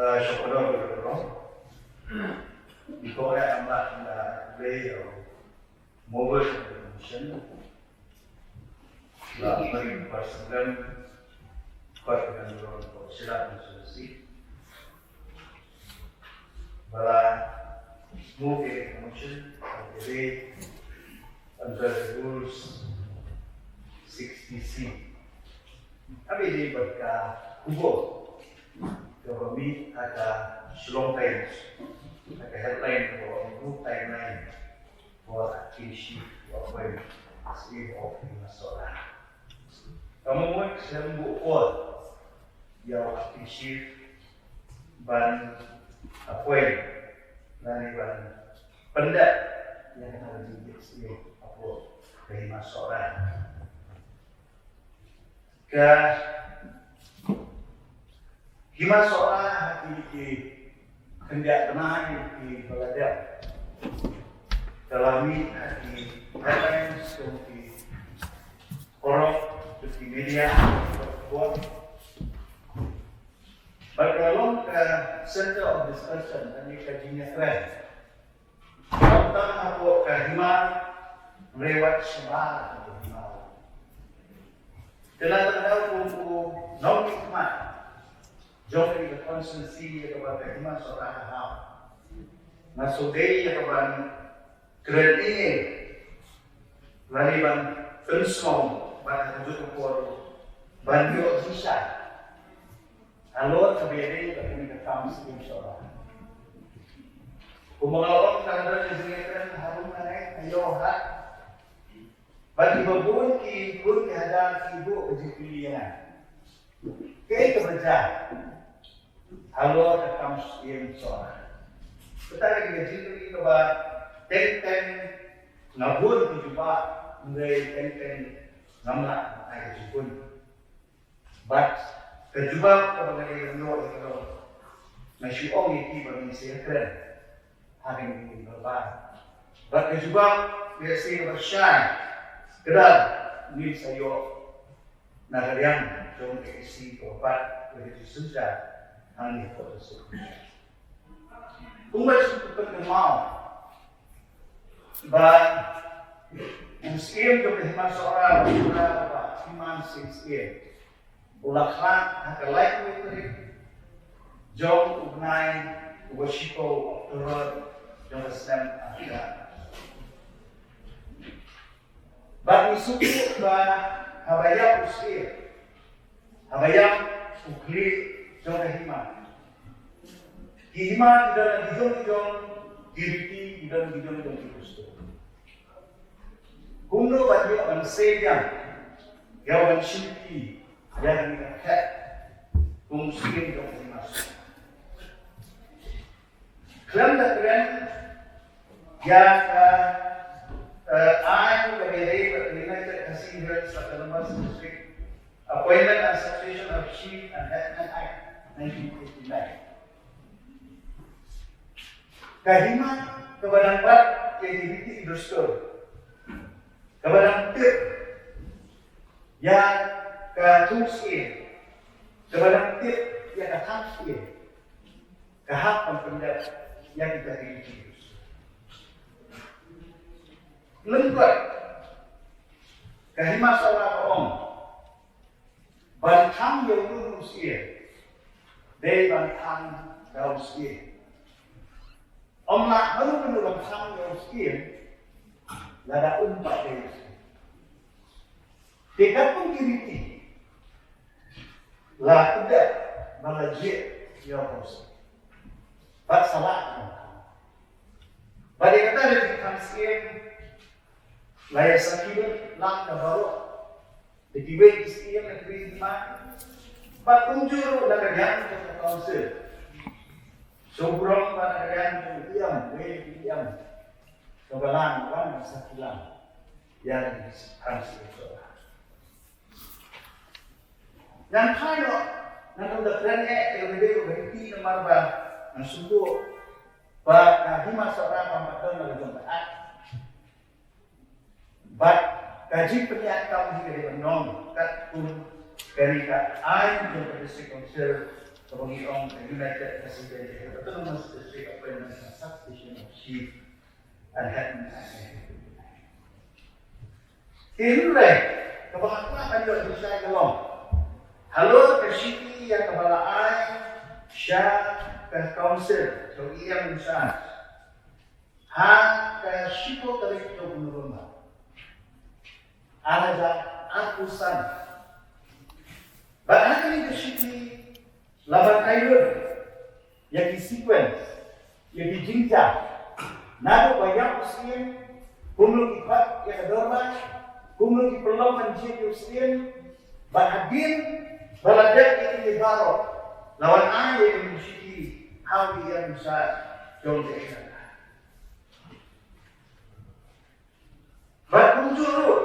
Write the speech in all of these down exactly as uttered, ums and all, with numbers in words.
Shukor, shukor. Iko ya Allah na play mover motion. La bari persoalan persoalan ron ko sila konsultasi. Bala move motion. Under the rules sixty C. Abi dei bad ka khubor kaba mih ha ka Shillong Times, ha ka headline kaba ong: New timeline for acting chief to appoint C M of Hima Sohra. Ka mut ka shu buh por ïa u acting chief ban appoint lane ban pyndep ïa kata ka jingïaid C M hapoh ka Hima Sohra. Ka Hima Sohra ha ki, ki khyndiat bnai kiba la dep ka la mih ha ki headlines jong ki paralok, jong ki media, jong ki khubor. Bad ka long ka center of discussion lane ka jingïakren. Tang tang hapoh ka Hima, hynrei wat shabar ka Hima. Te la tang dei kum u nongmihkhmat jong kane ka constituency ïa kaba ka Hima Sohra ka haw. Nga shu dei ïa kaban kren ïa lane ban pynsngew bad ha kajuh ka por ban ïoh shisha halor kaba ïadei bad kane ka kam C M Sohra. Kumba nga la ong, ka la don ka jingïakren harum hangne ha ïoh ha. Bad kiba bun ki bun ki hajar ki buh ka jingkylli ïa nga, kaei kaba jia halor ka kam C M Sohra. Kata ka dei ka jingkylli kaba teng teng nga bun ki jubab, hynrei teng teng ngam lah ban ai ka jingbun. Bad ka jubab kaba nga dei ban ïoh ïa ka long, nga shu ong ïa ki ba ngin sa ïakren ha kane ka dorbar. Bad ka jubab lehse kaba shai kdar ngin sa ïoh na ka liang jong ka E C kaba pat ka dei ka jingsynshar hangne hapoh ka suk. Kumba shu pynkynmaw ba u Syiem jong ka Hima Sohra, u Sohra ba Hima Sing Syiem, u la khlad ha ka laiphew tarik jong u bnai uba shiphew October jong ka snem ar hajar. Bad ngi sngewthuh ba haba ïap u Syiem, haba ïap u khlieh jong ka Hima, ki Hima ki don la ki jong ki jong ki riti, ki don la ki jong ki jong ki dustur. Kumno ban ïoh ban sei biang ïa ban shim ïa kane ka khet kum u Syiem jong ka Hima Sohra? Khlem da kren ïa ka, eh, aiñ kaba ïadei bad ka United Khasi Hills Autonomous District Appointment and Succession of Chief and Headman Act nineteen eighty-nine. Ka Hima kaba dang bat ïa ki riti ki dustur, kaba dang tip ïa ka thong syiem, kaba dang tip ïa ka thang syiem, ka hap ban pyndep ïa kita ki riti ki dustur. Lyngkot ka Hima Sohra ka ong, ban thang ïa uno uno u syiem dei ban thang da u syiem. Ym lah mano mano ban thang ïa u syiem lada um pat dei u syiem. Te katkum ki riti la pyndep ba la jied ïa u syiem. Bad sa lah ban thang. Bad ïa kata ka jingthang syiem la ïa sakhi lang da baroh, da kiwei ki syiem, da kiwei ki hima, bad kumjuh ruh na ka liang jong ka council. Shu burom ba na ka liang jong i em, wei i em, ka balang wan ban sakhi lang ïa ka jingthang syiem jong ka. Ngan phai noh, ngan ym da kren eh ïa ka video ka riti namar ba ngan sngewthuh ba ka Hima Sohra kam pat don la ka jong ka act. Bad ka jingpynïaid kam hi ka dei ban long katkum kane ka aiñ jong ka District Council Kaba ngi ong ka United Presbyterian Autonomous District Appointment and Succession of Chief and Head. Hynrei kaba nga kwah ban ïoh jingshai ka long, halor ka shithi ïa kaba la ai sha ka council, sha u E M in charge, ha ka shiphew tarik jong u November ar hajar arphew san. Bad ha kane ka shithi la ban ai lut ïa ki sequence, ïa ki jingjia, naduh ba ïap u Syiem, kumno ki khot ïa ka dorbar, kumno ki pynlong ban jied ïa u Syiem, bad hadien ba la dep ïa kine baroh, la wan ai ïa kane ka shithi ha u E M in charge jong ka ïa ka. Bad kumjuh ruh,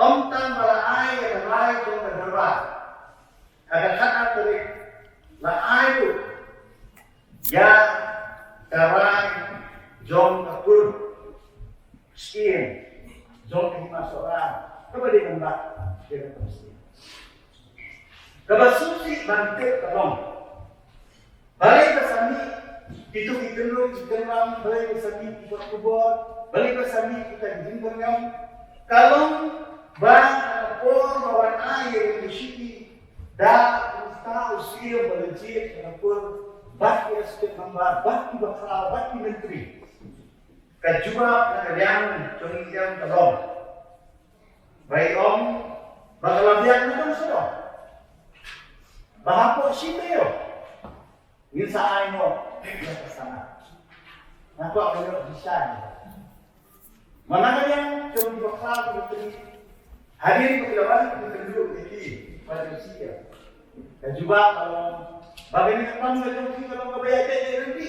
ym tang ba la ai ïa ka rai jong ka dorbar ha ka khatar tarik, la ai ruh ïa ka rai jong ka kur syiem jong ka Hima Sohra kaba dei ban bat ïa ka kur syiem. Kaba sngewsih ban tip ka long, balei ba sa mih kito ki kynroi ki kynram, balei ba sa mih ki kot khubor, balei ba sa mih kita ki jingkyrñam? Ka long ba ha ka por ba wan ai ïa kane ka shithi, da uta u Syiem ba la jied ha ka por, bad ki executive member, bad ki bakhraw, bad ki myntri. Ka jubab na ka liang jong ngi ka long, ba i ong ba ka la biang na ka sdang, ba hapoh shi taïew ngin sa ai noh ïa ka sanad. Nga kwah ban ïoh jingshai. Mana ka liang jong ki bakhraw ki myntri, hadien ba ki la wan ki kynduh ïa ki, ba ki shisha, ka jubab ka long ba kane ka kam ka jong ki ka long kaba ïaid ïaid lynti.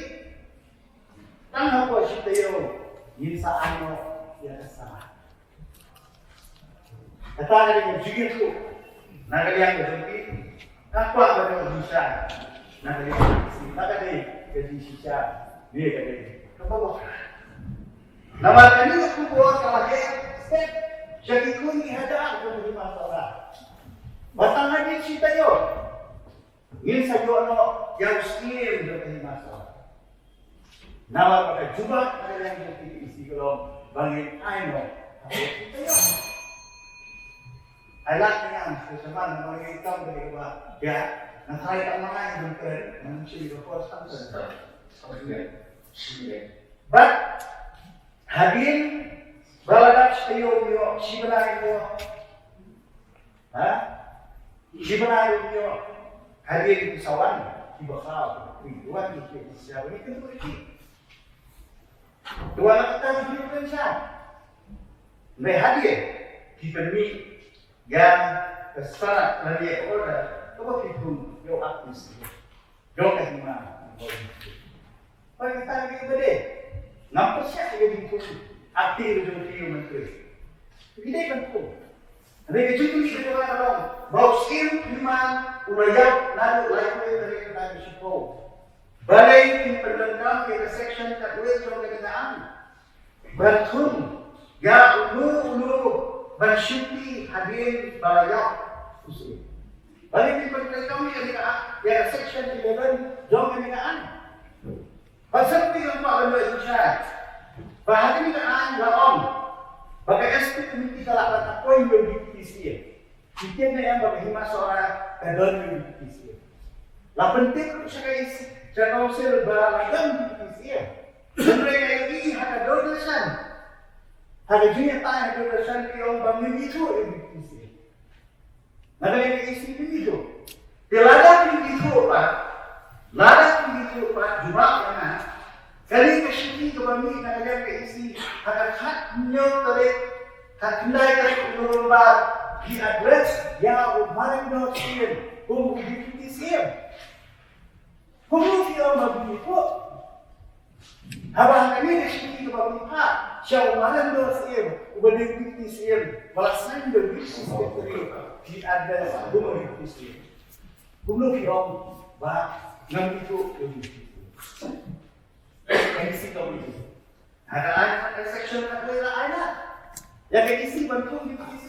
Tang hapoh shi taïew ngin sa ai noh ïa ka sanad. Kata ka dei ka jingïathuh na ka liang ka jong ki. Nga kwah ban ïoh jingshai na ka liang ka jong ki, na ka dei ka jingshisha ne ka dei kaba long. Namar kane ka khubor ka la heh step sha ki khun ki hajar jong ka Hima Sohra ba tang hadien shi taïew ngin sa ïoh noh ïa u Syiem jong ka Hima Sohra. Namar ba ka jubab ka dei ka jong ki, ka long ba ngin ai noh ha u Syiem. Ai lad ka ngan sa shaman namar ngin tam ka dei ba ïa na thai ka mangai jong ka, ngan shi ka por samson. But hadien ba la dap shi taïew ïoh, shi bnai ïoh. Ha? Shi bnai ïoh. Hadien ki sa wan ki bakhraw, ki wan ki ki sa wan ki ki. Tuan ka ta ki ki sa. Hynrei hadien ki pynmih ïa ka sanad lane order kaba ki thung ïa u Aktis. Jong ka hima. Ba kita ki ba dei. Ngam pyrshah ïa ki tu. Akti ïa jong ki menteri. Ki dei ban tu. Hynrei ka jingkylli ka jong nga ka long, ba u Syiem Hima u la ïap naduh laiphew tarik na ka shiphew. Balei ki pyndonkam ïa ka section khatwei jong ka Nongïalam ban thung ïa uno uno ban shim phi hadien ba la ïap u Syiem? Balei phi pyntrei kam ïa ka, ïa ka section eleven jong ka Nongïalam? Ba shen phi, nga kwah ban ïoh jingshai ba ha kane ka aiñ la ong ba ka executive committee ka lah ban appoint ïa u deputy C M. Ki tip ne em ba ka Hima Sohra ka don ïa u deputy C M? La pyntip ruh sha ka E C, sha ka council ba la don deputy C M. Hynrei nga ïohi ha ka Doordarshan, ha ka jingïatai ha ka Doordarshan ki ong ba ngim ithuh ïa u deputy C M. Na ka liang ka E C ngim ithuh. Te lada kim ithuh pat, lada kim ithuh pat, jubab ïa nga, kane ka shithi kaba mih na ka liang ka E C ha ka khathynñiew tarik, khatkhyndai tarik u November, ki address ïa u Mariam Doh Syiem kum u deputy C M. Kumno phi ong ba phi ithuh? Haba ha kane ka shithi kaba phi phah sha u Mariam Doh Syiem uba dei u deputy C M, ba la sign da u deputy secretary, ki address kum u deputy C M. Kumno phi ong ba ngam ithuh ïa u deputy C M? Ka E C ka ong ithuh. Ha ka ai, ha ka section khatwei la ai na ïa ka E C ban thung ïa ka E C.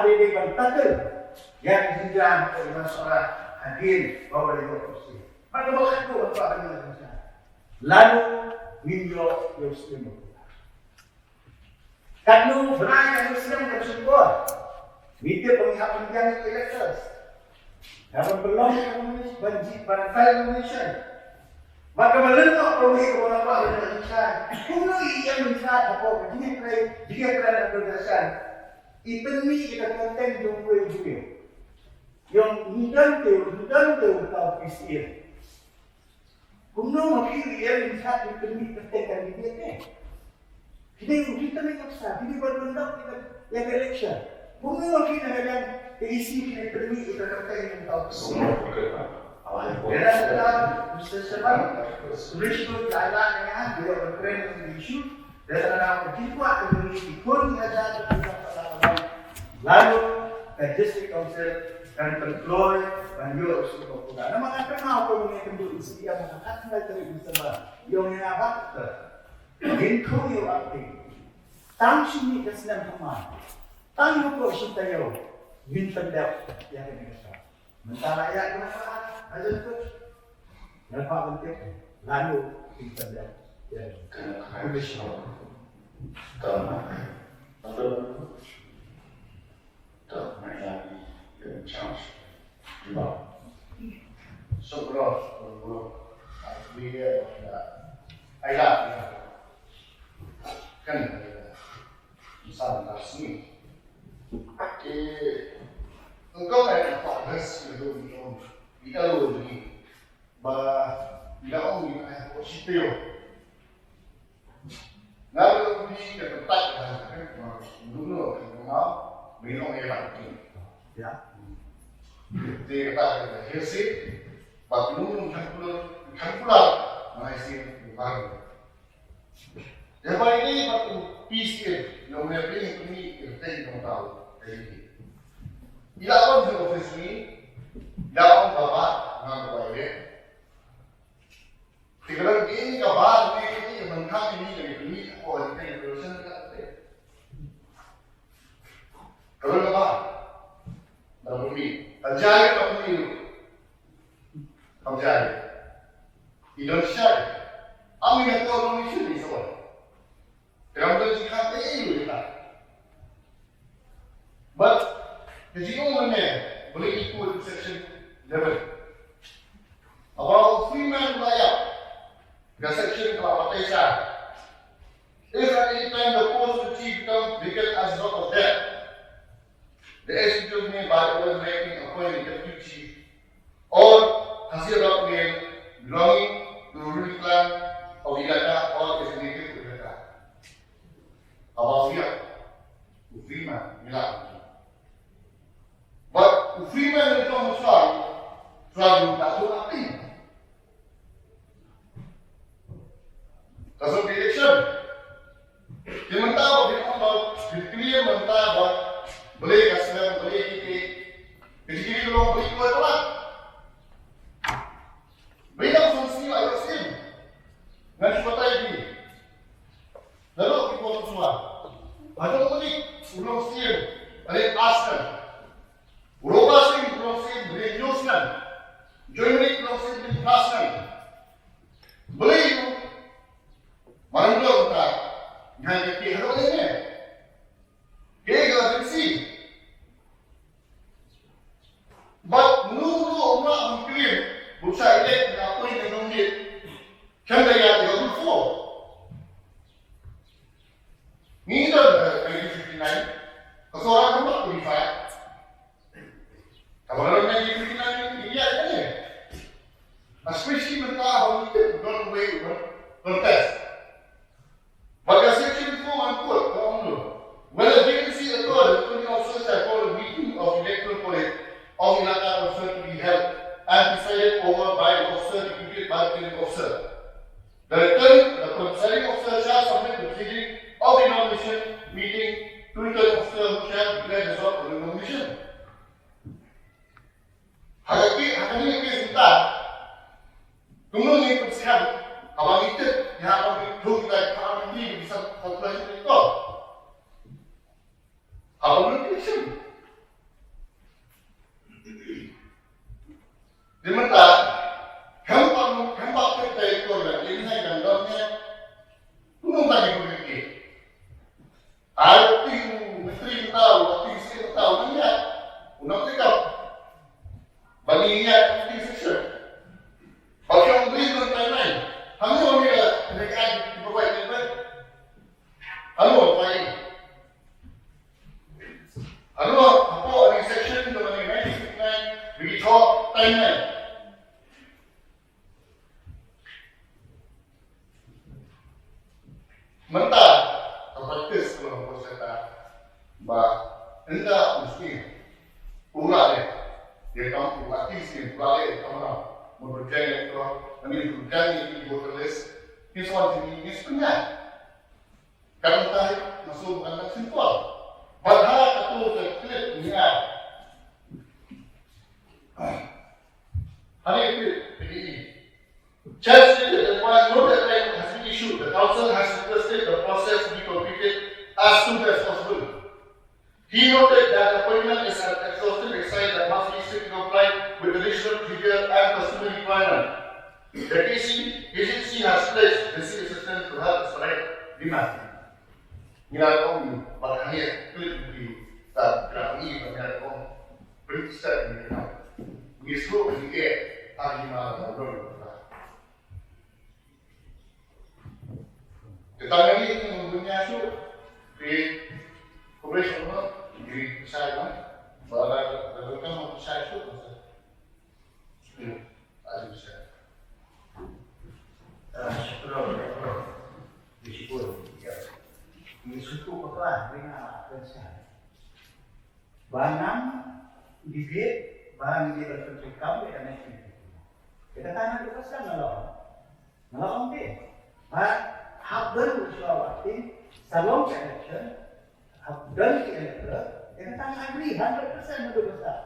Haba dei ban tackle ïa ka jingjia hapoh Nongstoiñ hadien ba la ïoh u siem. Bad kaba khatduh, ban kwah ban ïoh jingjia, lano ngin ïoh ïa u siem? Katno bnai ïa u siem ka shim por? Ngi tip ba ngi hap ban ïa ngi electors. Hap ban pynlong ïa ka nomination, ban ji, ban file nomination. Bad kaba lyngngoh kawei kaba nga kwah ban ïa ngi shai, kumno i ïa ngi shai hapoh ka jingïatrei, jingïatrei na ka shan. I pynmih ïa ka kyrteng jong uwei uwei. Ïong ngi don te, ngi don te uta u P C A. Kumno ma phi ïa ngi shai i pynmih kyrteng candidate te? Phi dei u returning officer, phi dei ban conduct ïa ka, ïa ka election. Kumno ma phi na ka liang ka E C phi dei pynmih ïa ka kyrteng jong uta u P C A? Ïa, Mister Sherman, Commissioner, ïa, ïa, ïa, ïa, issue. Dei na ka jingkwah ka jong ngi ki khun ki hajar ki khynnah ka Nongstoiñ, lano ka District Council kan pynkloi ban ïoh u siem popular. Namar nga kynmaw ko mynne ka dei u siem ha ka khatkhyndai tarik December. Ïong ïa nga ba ngin khun ïa u acting. Tang shi mih ka snem thymmai, tang hapoh shi taïew ngin pyndep ïa kane ka shnong. Mynta la ïaid ba ha jan kut. Nga kwah ban tip lano kin pyndep ïa kane ka shnong. Tang. Tang, nga ïa ki chance. Ba. Sukro, sukro. Ai la. Kan. Insan ka sngi. Te, engkau ai na pak res na dum dum. Ita lu ni. Ba, ita ong ni ai ko sipio. Nga lu ni ka tempat dah kan. Dum dum kan ma. Minum air lagi. Ya. Te kata ka hearsay. Ba dum dum kan pula, kan pula. Ngai sin baru. Te ba ine ba u P C A, nong ne pini pini irtei nong tau, tei. Ila on the office ni, ila on baba, nang ba ine. Te kalau ini ka ba, ini, ini, mentang ini, ini, ini, oh, ini, ini, ini, ini, ini. Kalau ka ba, dah bumi, tajai ka bumi. Kam jai. I don shai. Am ina ko no ni shini so. Kam don shi kha te i yu ta. But the jing ong ne, beli i ku section eleven. About three man la ya. The section ka la patai sha. If at any time the post of chief become vacant as result of death, the executive may by order directing appoint a deputy chief or Khasi Rock male belonging to ruling clan of Ilaka or is a native of Ilaka. Abang siap, u Freeman, Ilaka. But u Freeman ni kong suai, suai tak tu api. Ka song election. Te mynta ba phi ong ba phi clear mynta ba balei ka snem, balei ki te. Ki jingkylli ka long balei kloi palat. Balei ka song sien, ayo sien. Ngan shu batai phi. Naduh ki por shuwa. Hato u Malik u long sien, balei ar snem. U Roba Singh u long sien, balei hynñiew snem. Joy Malik u long sien, balei phra snem. Balei u Mahendra u ta ngan ka ki halo ne ne. Ke ga agency. But nu nu umra um clear. Busa ile na point na nong dit. Kan da ya ga rule four. Ni da nineteen fifty-nine. Ka sora ka mat twenty-five. Ka ba nineteen fifty-nine ni ya ne. Especially mynta ba ngi tip don wei contest. But the section four and four, ka ong no. When a vacancy occurs, the county officers shall call a meeting of electoral college of Ilaka concerned to be held and presided over by the officer deputed by the returning officer. The return, the presiding officer shall submit Haka ki, haka ni ki sita. Kumno ngi pynskhem, haba ngi tip, ïa haba ngi thung ïa ka parliamentary, ngi sa, sa pynlait ïa ko. Haba ngi tip shem. Di mynta, hem pa, hem pa tip dei ko ïa, ïa ngi nai dang dang ïa. Kumno ba ngi pynlait ïa ki. Ai, u ting menteri mynta, u ting state mynta, u nang ïaid. U nang take up. Ba ngi ïaid u ting section. Ba ki ong bri don timeline. Hangno ngi la, ngi la ai, ngi provide timeline. Hangno, pai. Hangno, hapoh u ting section, ngi la ngi nai, ngi nai, ngi thoh timeline. Mynta ka practice ka long ba shisha ba ynda u sngewthuh u la leh ïa ka kam, u la leh ïa ka kam, u la leh ïa ka kam, mynta u pynjah ïa ka, mynta u pynjah ïa ka voter list, ngi shu wan sini ngi shu pynjah. Ka dang tai, nga shu ban da simple. Bad ha katu ka clip ngi ai. Hangne ka clip, ka dei. Church stated that while no deadline has been issued, the council has requested the process be completed as soon as possible. He noted that appointment is an exhaustive exercise that must be strictly complied with the legislative procedure and customary requirement. The K C, K C C has pledged basic assistance to help expedite the matter. Ngi la ong ba ka ngi klik di ta kra ngi ba ngi la ong. Pynstep ngi ka. Ngi sngewthuh ngi ke ta ngi ma la ong. Kita ngi ngi ngi shu di cooperation no ngi sai no. Ba la la ka ma sai shu. Ba ngam debate, ba ngi dei ban pyntrei kam ïa ka national. Ïa kata naduh ba sdang nga la ong. Nga la ong te. Ba hap don u shuwa waiting, sa long ka election, hap don ki elector, ïa kata nga agree hundred percent naduh ba sdang.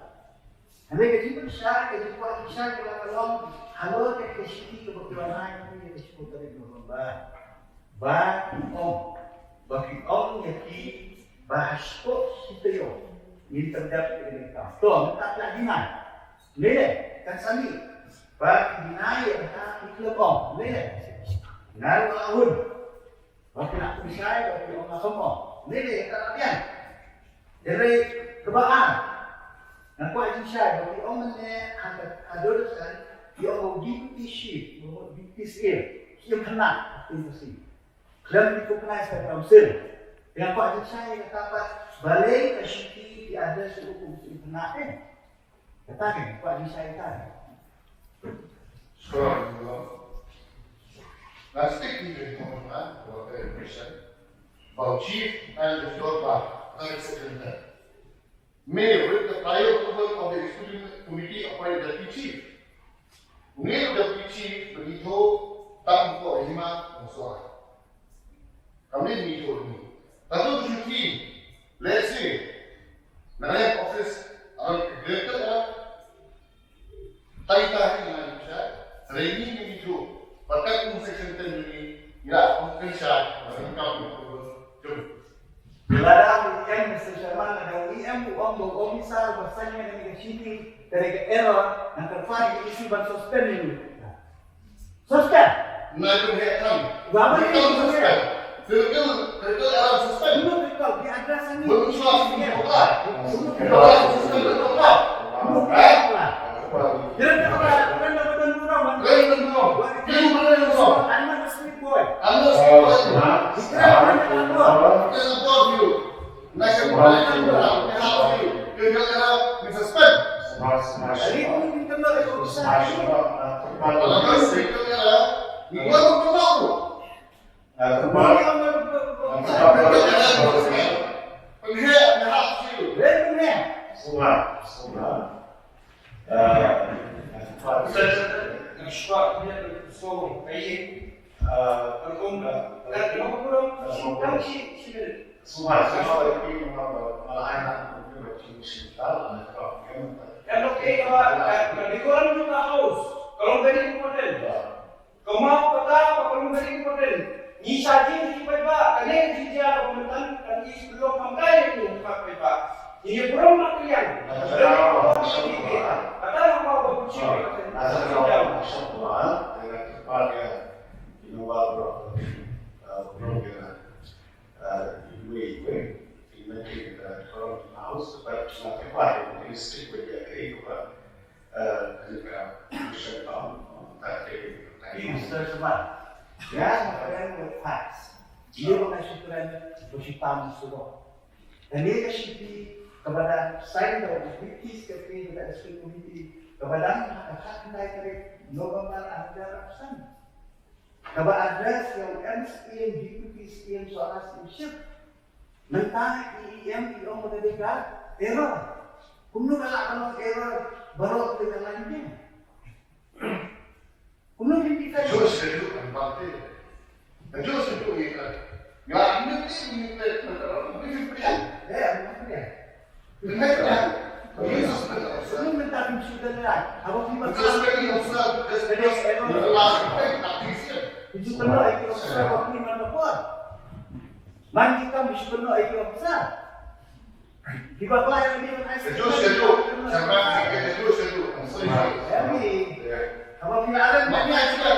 Hynrei ka jingpynshai, ka jingkwah jingshai ka la ka long halor ka capacity kaba ki wan ai ïa ka shiphew tarik November. Ba ki ong, ba ki ong ïa ki ba ha shiphew shi taïew ngin pyndep ïa kane ka kam. To, mynta ka dei nai. Lei lei, kan sa mih. Ba ki dei nai ïa kata ki khlem ong. Lei lei. Nga ruh nga hun. Ba ki la pynshai, ba ki ong nga khlem ong. Lei lei, kata la biang. Hynrei kaba ar, nga kwah jingshai ba ki ong mynne ha ka, ha Durdestan ki ong ba u deputy chief, ba u deputy C A, ki ong khynnah, ki ong khlem recognize ka council. Nga kwah jingshai kata pat, balei ka shuki ki address u kum ki ong khynnah, eh. Kata ka kwah jingshai kata. Sure, you know. Nga stick ni ka jingmut nga, ka election. Ba u chief and the floor ba, ka election. May, with the prior approval of the executive committee, appoint deputy chief. Ngin deputy chief, ba ngi thoh tang ko hima, sure. Kam nin mi thur mi. Tatu tu shuki. Let's say, na ngai office, aron ke greater la. Tai tai ni ngai sa. Reni ni mi thur. Pakat kum section ten ni. Ya, kum section. Aron kam ni thur. Jom. Lada em Mister Sharma, lada em u ong ba u officer ba sanya ni ka chini, ka error, na ka file isi ban suspend ni. Suspend. Nai pynheh than. Wa ba ni suspend. Critical, critical error suspend. Belum critical, di address ni. Belum suspend, belum suspend. Belum suspend, belum suspend. Eh? Belum suspend. Belum suspend. I'm not a street boy. I'm not a street boy. Because I told you. Ka long ka, ka, ka decorum jong ka House ka long very important. Ka map kata ba ka long very important. Ngi sa jing ki paidbah, kane ka jingjia ka mynta kan i shu long kham kai ïa ngi ki paidbah. Ngi ïa burom markylliang. Kata long ba u chief. Mister Kumar, yeah, my friend with facts. Dia pakai syukuran bershitam suruh. Dan dia kasi di kepada saya dan British ke pi dekat district committee kepada hak hak kendai tarik November ada ratusan. Kaba address yang M C M, deputy C M, soal C M ship. Mentang E M, E M, mereka dekat error. Kumno ka lah kena error baru kita lain dia. Kumno kita Josh sedu kan bakti. Josh sedu ni kan. Ya, ini ni ni ni ni ni ni. Ya, ya, ya. Ini kan. Yesus kan. Kumno minta pimsudan lah. Apa pimsudan? Because when you observe this, this, you realize, hey, that is it. Pimsudan lah, itu observe apa ni mana buat. Man kita pimsudan lah, itu observe. Di bawah yang dia. Sejuk, sejuk. Siapa yang sejuk, sejuk. Sorry, sorry. Ya, ni. Ya. Apa pimsudan? Maknanya juga.